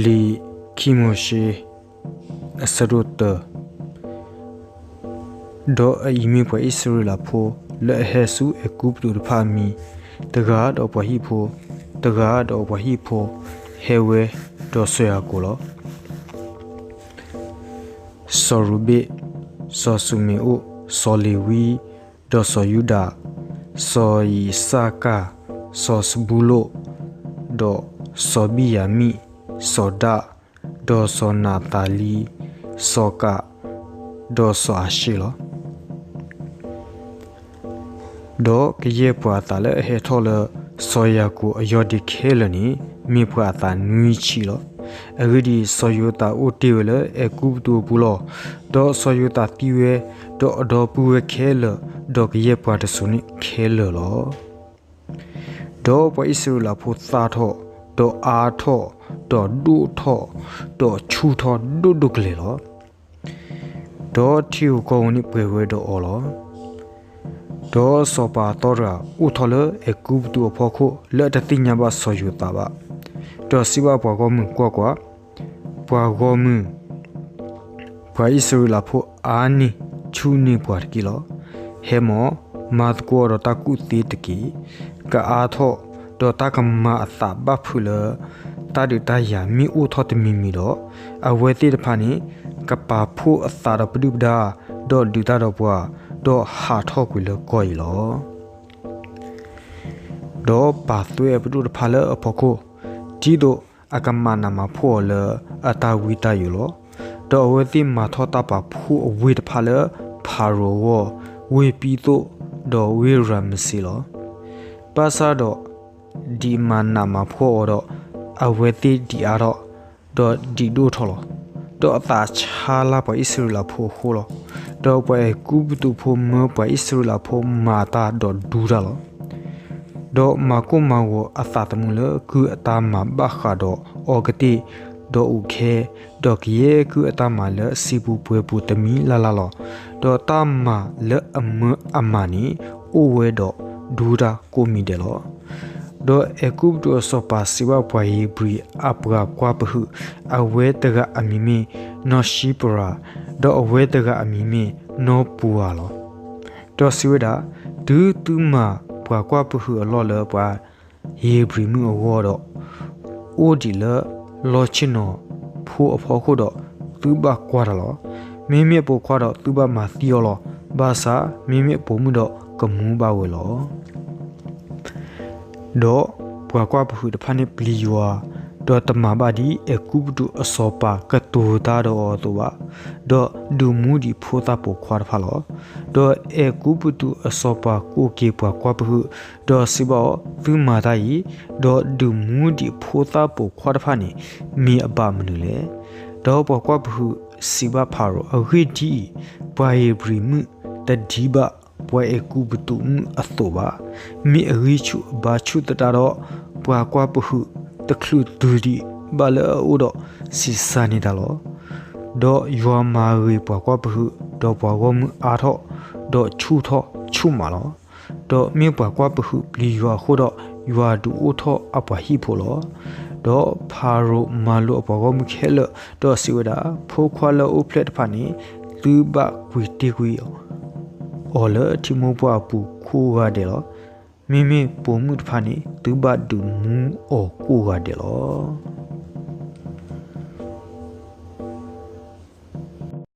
လံာ်ခံမိၤၡ့ အဆၢဒိၣ်တၢ, ဒီးအအံၤမ့ၢ်ပှၤအံၣ်စရ့လးဖိလၢအဟဲဆူအဲၤကူပတူးတဖၣ်အမံၤ, တဂၤဒီးအပှၤဟံၣ်ဖိ, တဂၤဒီးအပှၤဟံၣ်ဖိဟဲဝဲဒီးစီၤယၤကိာ်လီၤ. စီၤရူၤဘ့ၣ်, စီၤၡမ့ၤအိၣ်, စီၤလ့ၤဝံ, ဒီးစီၤယူဒၤ, စီၤယံးစၢ်ကၢ်, စီၤစဘူလိၣ်, ဒီးစီၤဘံၣ်ယၤမံၣ်, စီၤဒၣ်, ဒီးစီၤနးသၤလံ, စီၤကး, ဒီးစီၤအၤၡ့ၣ်လီၤ. ဒီးကယဲၢ်ပှၤအသးလၢအဟဲထီၣ်လၢစီၤယၤကိာ်အယီၢ်ဒ့ခဲလၢာ်န့ၣ် မ့ၢ်ပှၤအသးနွံဆံလီၤ. အဂ့ၢ်ဒ်အံၤ, စီၤယိၤသးအိၣ်တ့ၢ်ဝဲလၢအဲၤကူပတူးအပူၤလီၤ. ဒီးစီၤယိၤသးသံဝဲ, ဒီးအဒီပုၢ်ဝဲၢ်ခဲလၢာ်, ဒီးကယဲၢ်ပှၤတစိၤန့ၣ်ခဲလၢာ်လီၤ. ဒီးပှၤအံၣ်စရ့လးဖိသၣ်ထီၣ်, ဒီးအါထီၣ်, ဒီးဒိၣ်ထီၣ်, ဒီးဆူၣ်ထီၣ်ဒိၣ်ဒိၣ်ကလဲာ်လီၤ. ဒီးထံဧိၤကီၢ်ဧိၤန့ၣ်ပှဲၤဝဲဒီးအီၤလီၤ. ဒီးစီၤပၤအသီတဂၤအိၣ်ထီၣ်လၢအဲၤကူပတူးအဖီခိၣ် လၢအတသ့ၣ်ညါဘၣ်စီၤယိၤသးဘၣ်. ဒီးစံးဘၣ်ပှၤဂီၢ်မုၢ်, ကွၢ်ကွၢ်, ပှၤဂီၢ်မုၢ် ပှၤအံၣ်စရ့လးဖိအါန့ၢ်ဆူၣ်န့ၢ်ပှၤတက့ၢ်လီၤ. ဟဲမီၢ်, မၤသကိးအီၤဒီးတၢ်ကူၣ်သ့တက့ၢ်. ကအါထီၣ်, ဒီးတၢ်ကမၤအသးဘၣ်ဖုးလၢ တၢ်ဒုးတၢ်ယၤမ့ၢ်အိၣ်ထီၣ်တမံၤမံၤဒီး, အဝဲသ့ၣ်တဖၣ်န့ၣ် ကပာ်ဖှိၣ်အသးဒီးပဒုၣ်ပဒါ, ဒီးဒုးတၢ်ဒီးပှၤ, ဒီးဟးထီၣ်ကွံာ်လၢကီၢ်အံၤလီၤ. ဒီးပာ်သွဲအပဒိၣ်တဖၣ်လၢအဖီခိၣ်, ဒ်သိးအကမၤနးမၤဖှီၣ်အီၤလၢအတၢ်ဝံတၢ်ယိာ်လီၤ. ဒီးအဝဲသ့ၣ်မၤထီၣ်တၢ်ပာ်ဖှိၣ်အဝ့ၢ်တဖၣ်လၢဖၤရိၤအဂီၢ်, ဝ့ၢ်ပံသိၣ်, ဒီးဝ့ၢ်ရၤမစ့းလီၤ. ဘၣ်ဆၣ်ဒီးဒံးမၤနးမၤဖှီၣ်အီၤဒီး, အဝဲသ့ၣ်ဒံးအါထီၣ်, ဒီးဒံးဒိၣ်ထီၣ်လီၤ. ဒီးအသးဆါလၢပှၤအံၣ်စရ့လးဖိအဃိလီၤ. ဒီးပှၤအဲၤကူပတူးဖိမၢပှၤအံၣ်စရ့လးဖိမၤတၢ်ဒီးဒူတၢ်လီၤ. ဒီးမၤကိၢ်မၤဂီၤအသးသမူလၢကုၢ်အတၢ်မၤဘၣ်ဃးဒီးအီကတ့ၢ်, ဒီးအိၣ်ခဲ, ဒီးကယဲၢ်ကုၢ်အတၢ်မၤလၢအစုပူၤပှဲၤပူၤတမံၤလၢ်လၢ်လီၤ. ဒီးတၢ်မၤလၢအမၢအမၤန့ၣ် အိၣ်ဝဲဒီးဒူတၢ်ကိးမံၤဒဲးလီၤ. ဒီးအဲၤကူပတူးအစီၤပၤစံးဘၣ်ပှၤဧ့ၤဘြံၤအပှၤကွၢ်ပဟုး, အဝဲတဂၤအမံၤမ့ၢ်နီၢ်ၡံပရၤ, ဒီးအဝဲတဂၤအမံၤမ့ၢ်နီၢ်ပူၤဧၤလီၤ. ဒီးစံးဝဲဒၣ်, တုၤသုမၤပှၤကွၢ်ပဟုးအလီၢ်လၢပှၤဧ့ၤဘြံၤမုၣ်အဂီၢ်ဒီး, အိၣ်ဒံးလၢလီၢ်ဆ့ၣ်နီၤဖိအဖီခိၣ်ဒီး, သုဘၣ်ကွၢ်တၢ်လီၤ. မ့မ့ၢ်အပိာ်ခွါဒီးသုဘၣ်မၤသံအီၤလီၤ. ဘၣ်ဆၣ်မ့မ့ၢ်အပိာ်မုၣ်ဒီးကမူဘၣ်ဝဲလီၤ. ဒီးပှၤကွၢ်ပဟုးတဖၣ်န့ၣ်ပျံၤယွၤ, ဒီးတမၤဘၣ်ဒ်အဲၤကူပတူးအစီၤပၤကတိၤတၢ်ဒီးအီၤအသိးဘၣ်, ဒီးဒုးမူဒံးဖိသၣ်ပိာ်ခွါတဖၣ်လီၤ. ဒီးအဲၤကူပတူးအစီၤပၤကိးက့ၤပှၤကွၢ်ပဟုး, ဒီးစံးဘၣ်အီၤ, သုမၤတၢ်အံၤ, ဒီးဒုးမူဒံးဖိသၣ်ပိာ်ခွါတဖၣ်န့ၣ်, မ့ၢ်အဘၣ်မနုၤလဲၣ်. ဒီးပှၤကွၢ်ပဟုးစံးဘၣ်ဖၤရိၤ, အဂ့ၢ်ဒ်အံၤ, ပှၤဧ့ၤဘြံၤမုၣ်တဒံးဘၣ်ပှၤအဲၤကူပတူးမုၣ်အသိးဘၣ်. မ့ၢ်အဂံၢ်ဆူၣ်အဘါဆူၣ်သတးဒီး, ပှၤကွၢ်ပဟုးတချုးတုၤဒံးဘၣ်လၢအအိၣ်ဒီးစံးစါန့ၢ်တၢ်လီၤ. ဒီးယွၤမၤဂ့ၤပှၤကွၢ်ပဟုး, ဒီးပှၤဂီၢ်မုၢ်အါထီၣ်, ဒီးဆူၣ်ထီၣ်ဆူၣ်မးလီၤ. ဒီးမ့ၢ်ပှၤကွၢ်ပဟုးပျံၤယွၤအဃိဒီး, ယွၤဒုးအိၣ်ထီၣ်အပှၤဟံၣ်ဖိလီၤ. ဒီးဖၤရိၤမၤလိာ်အပှၤဂီၢ်မုၢ်ခဲလၢာ်, ဒီးစံးဝဲဒၣ်, ဖိခွါလၢအအိၣ်ဖျဲၣ်တဖၣ်န့ၣ်, သုဘၣ်ကွံာ်တ့ၢ်ကွံာ်အီၤလၢထံမိၢ်ပှၢ်အပူၤကိးဂၤဒဲးလီၤ. မ့မ့ၢ်ပိာ်မုၣ်တဖၣ်န့ၣ်, သုဘၣ်ဒုးမူအီၤကိးဂၤဒဲးလီၤ.